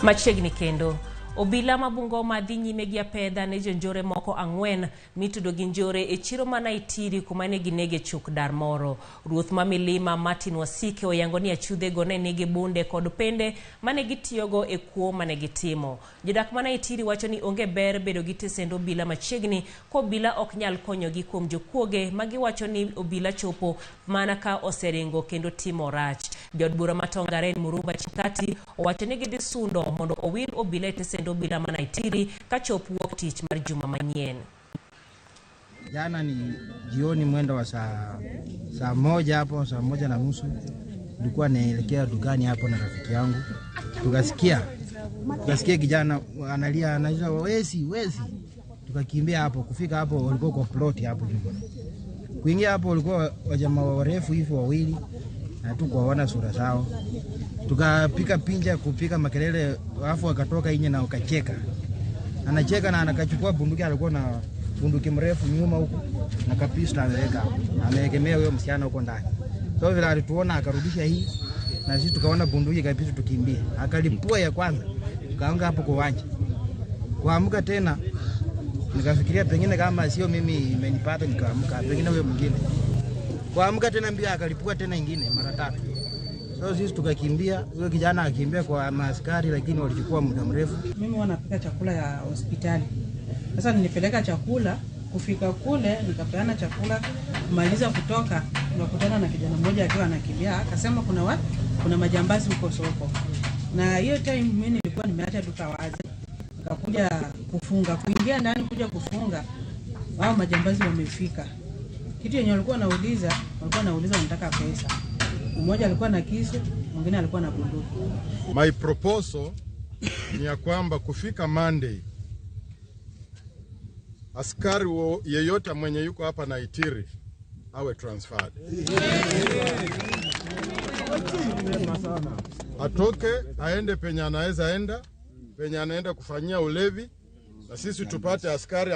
Machiegni kendo obila ma Bungoma dhi nyime gi apedha ne jonjore moko 4 mitudo gi njore e chiro ma Naitiri kuma ne ginege chuk dar moro. Ruoth ma Milima Martin Wasike oyango ni achudhego ne nigi bunde kod pende mane gitiyogo e kuo mane gitimo. Jodak ma Naitiri wacho ni onge ber bedo gi tesend obila machiegni ka obila ok nyal konyogi kuom jokuoge ma giwacho ni obila chopo mana ka oseringo kendo timo rach. Jaod bura ma Tongaren Murumba Chikati owacho ni gidhi sundo mondo owil obila e tesend obila ma Naitiri kachop wuok tich mar juma manyien. Jana ni jioni mwendo wa saa moja hapo, saa 1:30 nilikuwa naelekea dukani hapo na rafiki yangu, tukasikia kijana analia, anaita wezi wezi. Tukakimbia hapo, kufika hapo walikuwa kwa plot hapo nyuma. Kuingia hapo walikuwa wajamaa warefu hivi wawili na tukaona sura zao. Tukapika pinja kupika makelele, alafu akatoka nje na akacheka. Anacheka na anakachukua bunduki, alikuwa na bunduki mrefu nyuma huko na kapista ameweka. Ameegemea huyo msichana huko ndani. So vile alituona akarudisha hii na sisi tukaona bunduki kabisa tukimbia. Akalipua ya kwanza. Tukaanga hapo kwa uwanja. Kuamka tena nikafikiria pengine kama sio mimi imenipata, nikaamka pengine huyo mwingine. Kuamka tena mbia akalipua tena ingine mara 3. So sisi tukakimbia, huyo kijana akakimbia kwa maaskari lakini walichukua muda mrefu. Mimi huwa napika chakula ya hospitali. Sasa nilipeleka chakula, kufika kule nikapeana chakula, kumaliza kutoka nikakutana na kijana mmoja akiwa anakimbia, akasema kuna majambazi huko soko. Na hiyo time mimi nilikuwa nimeacha duka wazi. Nikakuja kufunga, kuingia ndani kuja kufunga, wao majambazi wamefika. Kitu yenye walikuwa wanauliza wanataka pesa. Mmoja alikuwa na kisu, mwingine alikuwa na bunduki. My proposal ni ya kwamba kufika Monday askari yeyote mwenye yuko hapa Naitiri awe transferred. Atoke aende penye anaweza enda, penye anaenda kufanyia ulevi, na sisi tupate askari